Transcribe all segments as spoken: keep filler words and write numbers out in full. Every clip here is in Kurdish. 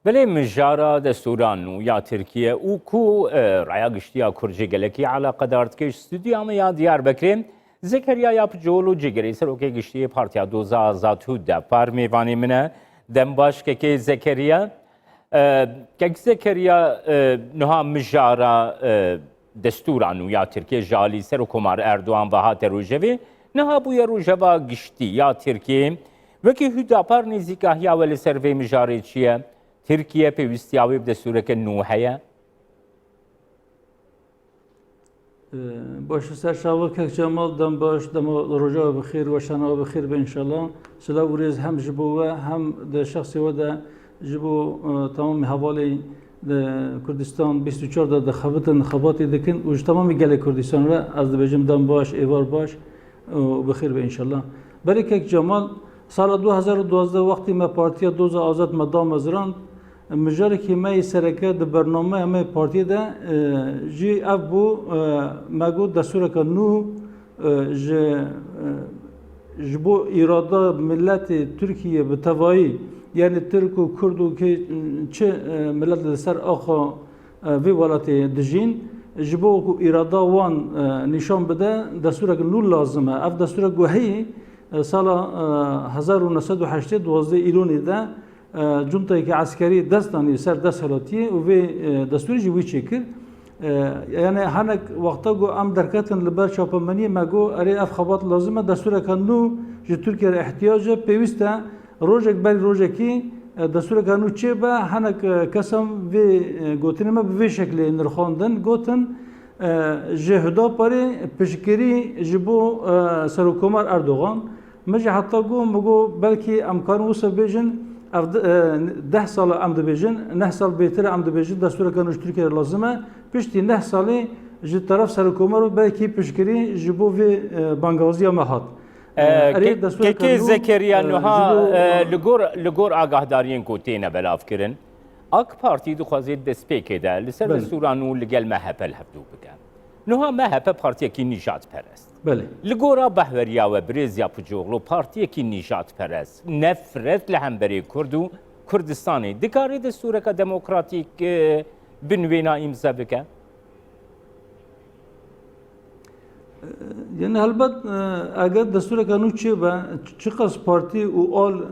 Belê mijara destûra nû ya Tirkiye û ku, e, raya giştî ya Kurd jê gelekî eleqedar dike, ji stûdyoya me ya Diyarbekirê Zekeriya Yapıcıoğlu, cîgirê serokê giştî yê Partiya Doza Azad û Hudapar mêvanê min e. Dem baş kekê Zekeriya. E, kek Zekeriya, e, niha mijara, e, destûra nû ya Tirkiye ji alî Serokkomar Erdogan ve hate rojevê, niha bûye rojeva giştî ya Tirkiye. Wekî Hudapar nêzîkahiya we li ser vê mijarê çi ye? Tirkiye pêwîstiya wê bi destûreke nû heye? Ee, baş, ser çava kek Cemal, dem baş, dema roja we bi xêr, weşana we bi xêr be înşallah. Silav û rêz hem ji bo we, hem di şexsê we de ji bo, e, temamê hevalê di Kurdistan bîst û çar de dixebitin, xebatê dikin û ji temamê gelê Kurdistan re ez dibêjim dem baş, êvar baş û bi xêr be înşallah. Berê kek Cemal, sala du hezar û duwazdeh wextî me Partiya Doza Azad me damezrand, mijarekî me yê sereke di bernameya me yê partiyê de, e, jî ev bû, e, me got destûreke nû, e, ji, e, ji bo îrada miletê Tirkiye bi tevayî, yanî Tirk û Kurd û kê, çi, e, milet li ser axa, e, vê welatê dijîn, ji bo ku îrada wan, e, nîşan bide, destûrek nû lazim e. Ev destûrek ku heyî, e, sala, e, hezar û neh sed û heştê duwazdeh Îlonê de, e, cuntayekî eskerî dest danî ser desthilatiyê û vê, e, destûrê jî wî çêkir. E, yanî hinek wexta ku em derketin li ber çapemeniyê me got, erê ev xebat lazim e, destûreke nû ji Tirkiye re ihtiyac e, pêwîst e rojek berî rojekî, e, destûreke nû çêbe. Hinek, e, kesan vê, e, gotinê me bi vê şeklê nirxandin, gotin, e, ji Hudaparê piştgirî ji bo, e, Serokkomar Erdogan. Min jî heta got, min got, belkî em karin wisa bêjin, ev de, e, deh sal e em dibêjin, neh sal bêtir e em dibêjin, destûreke nû ji Tirkiye re lazim e. Piştî neh salî ji teref Serokkomar û belkî piştgirî ji bo vê, e, bangawaziya me hat. E, E, erê ke-, destûreke kekê nû, Zekeriya e, niha, ji bo e, li gor, li gor agahdariyên ku têne belavkirin, AK Partî dixwaze destpêkê de li ser Belê. destûra nû li gel M H P li hevdû bike. Niha M H P partiyekî nîjadperest. Belê. Li gora behweriya we birêz Yapıcıoğlu partiyekî nîjadperest, nefret li hemberê Kurd û Kurdistanê dikare destûreke demokratîk, e, bi nû wêna îmze bike? Yanî helbet, e, eger destûreke nû çêbe, çiqas partî û al, e,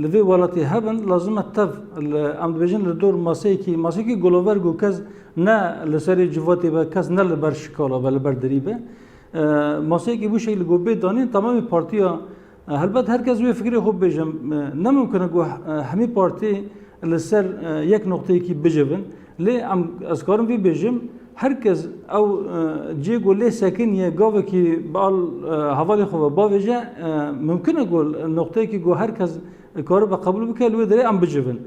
li vê welatê hebin, lazim e tev li, em dibêjin li dor maseyekî, maseyekî golover ku kes ne li serê civatê be, kes ne li ber şikala be, li ber derî be. E, maseyekî bu şeklî ku bê danîn, temamê partiya E, helbet her kes wê fikrê xwe bibêje. E, ne mimkun e ku, e, hemî partî li ser, e, yek noqteyekî bicivin. Lê em, ez karim vê bêjim, her kes ew, e, cihê ku lê sekiniye gavekî bi al, e, hevalê xwe ve bavêje, e, mimkun e ku noqteyekî ku her kes karibe qebûl bike, li wê derê em bicivin.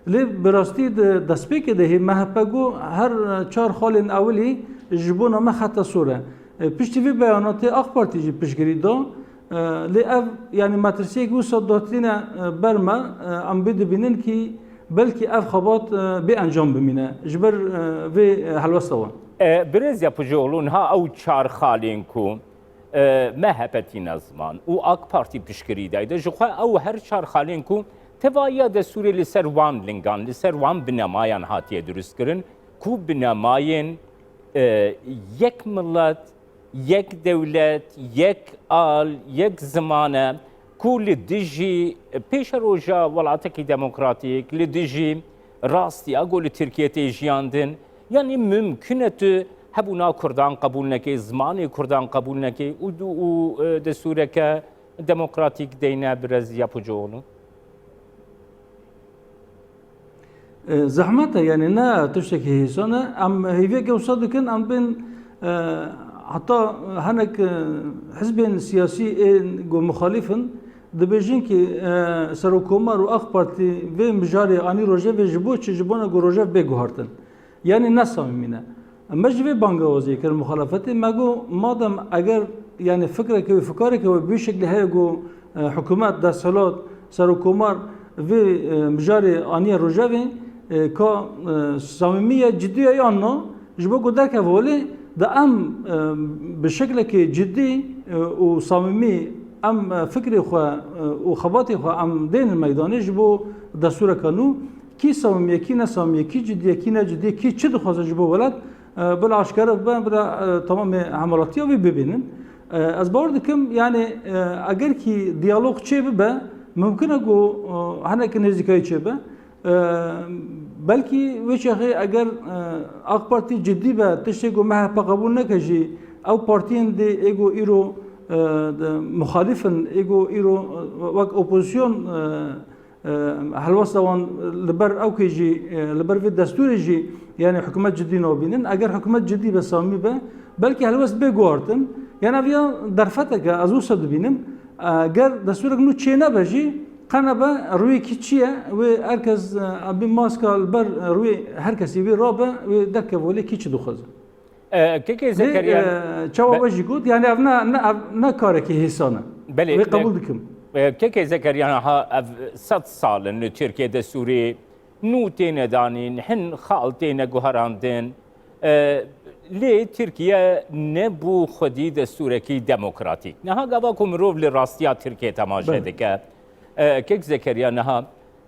Lê bi rastî di destpêkê de hê M H P got her çar xalên ewilî ji bona me xeta sor e. E, piştî vê beyanatê AK Partî jî piştgirî da. E, lê ev, yanî metirsiyek wisa datîne, e, ber me, e, em bê dibînin kî belkî ev xebat, e, bê encam bimîne ji ber, e, vê, e, helwesta wan. E, Birêz Yapıcıoğlu, niha ew çar xalên ku, e, M H P tîne ziman û AK Partî piştgirî dayde, ji xwe ew her çar xalên ku tevahiya destûrê li ser wan lingan, li ser wan binemayan hatiye dirustkirin, ku binemayên, e, yek milet, yek dewlet, yek al, yek ziman e, ku li dijî pêşeroja welatekî demokratîk, li dijî rastiya ku li Tirkiye tê jiyandin, yanî mimkun e tu hebûna Kurdan qebûl nekê, zimanê Kurdan qebûl nekê û, û, e, destûreke demokratîk deyne Birêz Yapıcıoğlu? E, zehmet e, yanî ne tiştekî hêsan e. Em hêviyeke wisa dikin, em bên, e, heta hinek, e, hizbên siyasî ên ku muxalîf in, dibêjin kî, e, Serokkomar û AK Partî vê mijarê anî rojevê ji bo çi? Ji bona ku rojev bê guhartin. Yanî ne samîmî ne. Me ji vê bangawaziyê kir muxalefetê. Me got, madem eger, yanî fikreke wê, fikareke wê bi wî şeklî heye ku, e, hikûmet, desthilat, serokkomar vê, e, mijarê aniye rojevê, e, ka, e, samîmî ye, cidî ye yan na, ji bo ku derkeve holê, de em, e, bi şeklekê cidî, e, û samîmî em, e, fikrê xwe, e, û xebatê xwe em dênin meydanê ji bo destûreke nû. Kî samîm e, kî ne samîm e, kî cidî ye, kî ne cidî ye, kî çi dixwaze ji bo welat, e, bila aşkere bibe, bila, e, tamamê hemalatiya wî bibînin. E, ez bawer dikim, yanî, e, eger kî diyalog çêbibe, mimkun e ku, e, hinekî nêzîkayî çêbe. E, belkî wê çaxê eger, e, AK Partî cidî be, tiştê ku M H P qebûl neke jî, ew partiyên dê ê ku îro, e, de, muxalîf in, ê ku îro, e, wek opozîsyon, e, e, helwesta wan li ber ew kê jî, e, li ber vê destûrê jî, yanî hikûmet cidî nabînin. Eger hikûmet cidî be, samî be, belkî helwest bê guhartin. Yanî ev ya derfetek e, ez wisa dibînim. Eger destûrek nû çênebe jî, qe nebe rûyê kî çi ye, wê her kes, e, bi maska li ber rûyê her kesî wê rabe, wê derkeve holê kî çi dixwaze. E, kekê Lê, Zekeriya, e, çawa be- we jî got, yanî ev ne, ne, ev ne karekî hêsan e. Belê, Wê be- qebûl dikim. E, kekê Zekeriya, niha ev sed sal in li Tirkiye destûrê nû têne danîn, hin xal têne guherandin. E, lê Tirkiye nebû xwedî destûrekî demokratîk. Niha gava ku mirov li rastiya Tirkiye temaşe Belê. dike, e, kek Zekeriya, niha,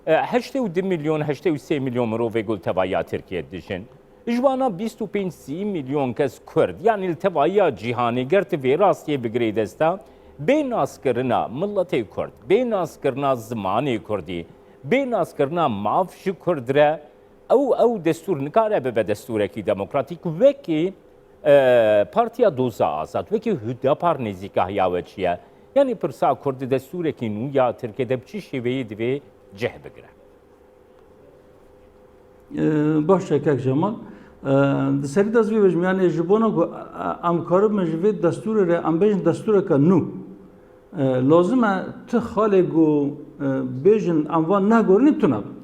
e, heştê û du milyon, heştê û sê milyon mirovê ku li tevahiya Tirkiye dijin. Ji wana bîst û pênc sî milyon kes Kurd, yanî li tevahiya cîhanê, ger tu vê rastiyê bigirê desta, bê naskirina miletê Kurd, bê naskirina zimanê Kurdî, bê naskirina maf ji Kurd re, ew, ew destûr nikare bibe destûrekî demokratîk. Wekî, e, Partiya Doza Azad, wekî Hüdapar nêzîkahiya we çi ye? Yanî pirsa Kurd di destûrekî nû ya Tirkiye de bi çi şêweyê divê cih bigire? E, baş e, kek Cemal. E, di serî de ez vê bêjim, yanî ji bona ku, e, em karibin ji vê destûrê re, em bêjin destûreke nû. E, lazim e ti xalê ku, e, bêjin em van nehgorînin tune bin.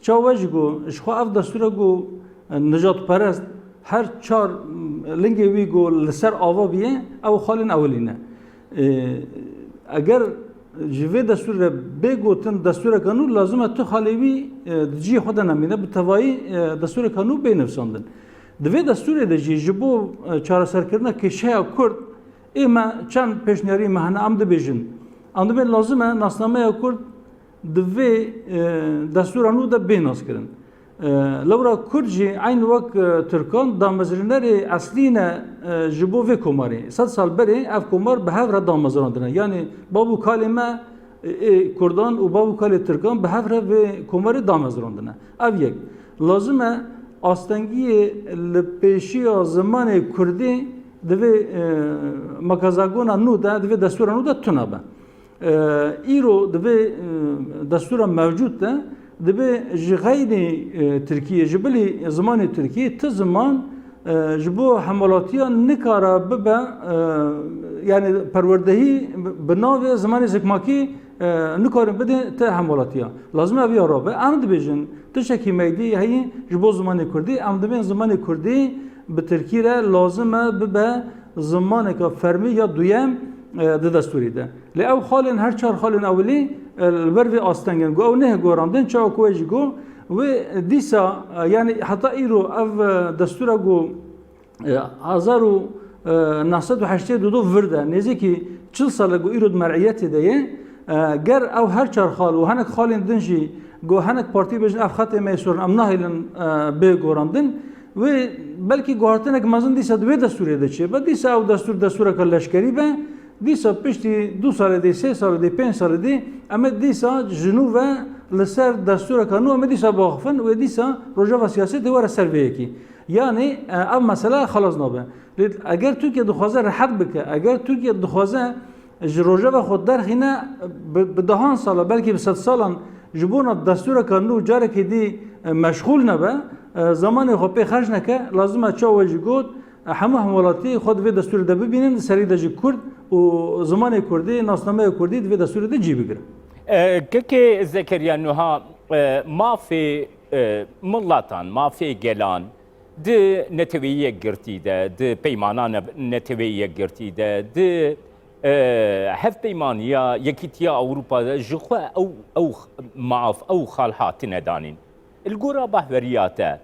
Çawa jî ku ji xwe ev destûre ku, e, nijadperest her çar, m, lingê wî ku li ser ava bîye, ew xalên ewilî ne. E, eger ji vê destûrê re bê gotin destûreke nû, lazim e tu xalê wî, e, di cihê xwe de nemîne, bi tevayî, e, destûreke nû bê nivîsandin. Di vê destûrê de jî ji bo, e, çareserkirina kêşeya Kurd, ê me çend pêşniyarî me hene, em dibêjin. Em dibên lazim e nasnameya Kurd di vê, e, destûra nû de bê naskirin. E, lewra Kurd jî eyn wek, e, Tirkan damezrînerê eslî ne, e, ji bo vê komarê. Sed sal berê ev komar bi hev re damezrandine. Yanî bav û kalê me, e, ê Kurdan û bav û kalê Tirkan bi hev re vê komarê damezrandine. Ev yek. Lazim e astengiyê li pêşiya zimanê Kurdî di vê, e, makazagona nû de, di vê destûra nû de tune be. E, îro di vê, e, destûra mewcûd de dibe ji xeynî, e, Tirkiyê, ji bilî zimanê Tirkiyê ti ziman, e, ji bo hemalatiya nikare bibe, e, yanî perwerdehî bi navê zimanê zikmakî, e, nikarin bidin ti hemalatiya. Lazim e ev ya rabe. Em dibêjin tiştekî meydî heyî ji bo zimanê Kurdî. Em dibên zimanê Kurdî bi Tirkî re lazim e bibe zimaneke fermî ya duyem, e, di destûrî de. Lê ew xalên, her çar xalên ewilî, e, li ber vê astengên ku ew nehê gorandin, çawa ku we jî got, wê dîsa, e, yanî heta îro ev, e, destûra ku, e, hezar û, e, neh sed û heştê û du vir de, nêzîkî çil sal e ku îro di mer'iyetê de ye, e, ger ew her çar xal û hinek xalên din jî ku hinek partî bêjin ev xetê me yê sorin, em nahêlin, e, bê gorandin, wê belkî guhartinek mezin dîsa di wê destûrê de çêbe. Dîsa ew destûr destûreke leşkerî be, dîsa piştî du salê dê, sê salê dê, pênc salê dê, em ê dîsa ji nû ve li ser destûreka nû em ê dîsa biaxifin, wê dîsa rojeva siyasetê were ser vê yekî. Yanî, e, ev mesele xelas nabe. Lê eger Tirkiye dixwaze rehet bike, eger Tirkiye dixwaze ji rojeva xwe derxîne, bi, bi dehan sala, belkî bi sed salan ji bona destûreka nû carekê dî, e, meşxûl nebe, e, zemanê xwe pê xerc neke, lazim e çawa jî got, e, hemû hemwelatî xwe di vê destûrê de bibînin, di serî de jî Kurd û zimanê Kurdî, nasnameya Kurdî di vê destûrê de cî bigirin. E, kekê Zekeriya, nuha, e, mafê, e, milatan, mafê gelan, di Neteweyî Yekgirtî de, di Peymana Nev-, Neteweyî Yekgirtî de, di, e, Hevpeymaniya Yekîtiya Ewropa de jixwe ew, ew maf, ew xal hatine danîn. Li gora bahweriya te,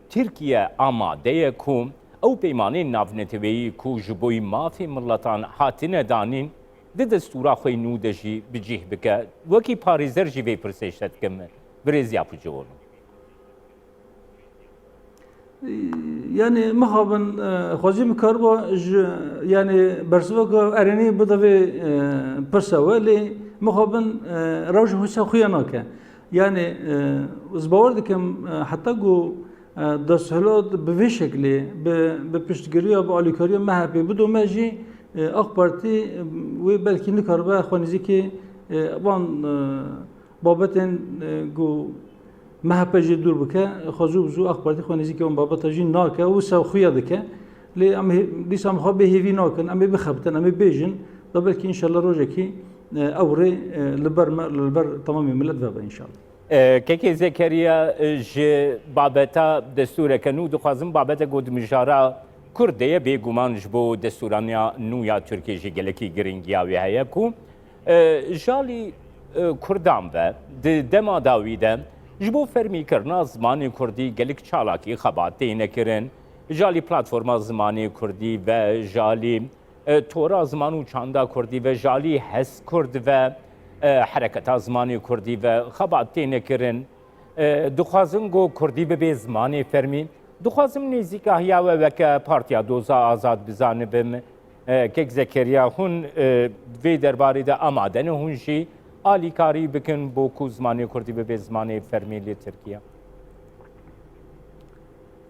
Tirkiye amade ye ku ew peymanên navneteweyî ku ji bo mafê miletan hatine danîn, di destûra xwe yê nû de jî bi cih bike? Wekî parêzer jî vê pirsê ji te dikim, birêz Yapucioğlu. Yani mixabin, e, xwezî min kariba ji, yani bersiveka erênî bide vê, e, pirse we, lê mixabin, e, rewşa xwe se xuya nake. Yani, e, ez bawer dikim, e, heta ku, e, desthilat bi vê şeklê, bi, bi piştgiriya, bi alîkariya M H P bidome jî, e, AK Partî, e, wê belkî nikaribe xwe nêzîkî, e, van, e, babetên, e, ku M H P jê dûr bike, xwe zû bi zû AK Partî xwe nêzîkî wan babeta jî nake û wisa xuya dike. Lê em hê-, dîsa em xwe bêhêvî nakin, em ê bixebitin, em ê bêjin, da belkî înşallah rojekî, e, ew rê, e, li ber me, li ber temamê milet vebe înşallah. E, Kekê Zekeriya, e, ji babeta destûreke nû dixwazim babeteke ku di mijara Kurd de ye, bêguman ji bo destûraniya nû ya Tirkiyê jî gelekî giringiya wê heye ku, e, ji alî, e, Kurdan ve di dema dawî de ji bo fermîkirina zimanê Kurdî gelek çalakî xebat têne kirin. Ji alî Platforma Zimanê Kurdî ve ji alî, e, Tora Ziman û Çanda Kurdî ve ji alî Hes Kurd ve, e, Hereketa Zimanê Kurdî ve xebat têne kirin. E, dixwazin ku Kurdî bibe zimanê fermî. Dixwazim nêzîkahiya we weke Partiya Doza Azad bizanibim. E, Kek Zekeriya, hûn, e, vê derbarê de amade ne hûn jî alîkarî bikin bo ku zimanê Kurdî bibe zimanê fermî li Tirkiye?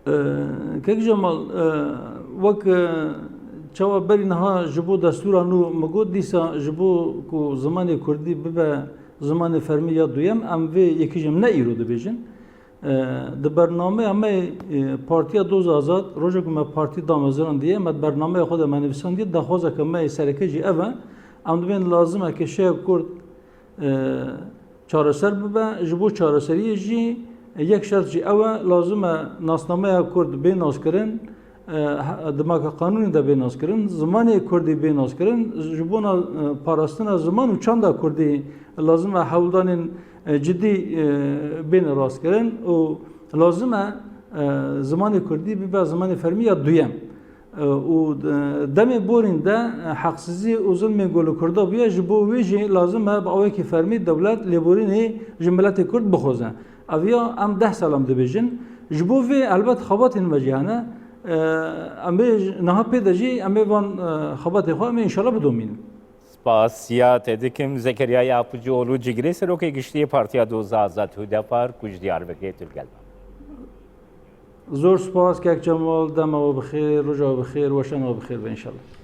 E, Kek Cemal, e, wek, e, çawa berî niha ji bo destûra nû min got, dîsa ji bo ku zimanê Kurdî bibe zimanê fermî ya duyem, em vê yekê jî em ne îro dibêjin. E, di bernameya me, e, Partiya Doza Azad, roja ku me partî damezirandiye, me di bernameya xwe de me nivîsandiye, daxwazeke me yê sereke jî ev e. Em dibên lazim e kêşeya Kurd, e, çareser bibe. Ji bo çareseriyê jî, e, yek şert jî ew e, lazim e nasnameya Kurd bê naskirin, e, he-, di maka qanûnê de bê naskirin, zimanê Kurdî bê naskirin, ji bona, e, parastina ziman û çanda Kurdî lazim e hewldanên, e, cidî, e, bêne rastkirin û lazim e, e, zimanê Kurdî bibe zimanê fermî ya duyem. E, û, e, demê borîn de, e, heqsizî û zilmên ku li Kurda bûye, ji bo wê jî lazim e bi awekî fermî dewlet lêborînê ji miletê Kurd bixwaze. Ev ya em deh sal em dibêjin. Ji bo vê elbet xebatên me jî hene. E, em ê ji niha pê de jî em ê van, e, xebatê xwe em ê înşallah bidomînin. Spasiya te dikim Zekeriya Yapıcıoğlu, cigirê serokê giştî yê Partiya Doza Azad Hüdapar, ku ji Diyarbekirê tu li gel me. Zor spas, Kek Cemal, dema we bi xêr, roja we bi xêr, weşana we bi xêr be înşallah.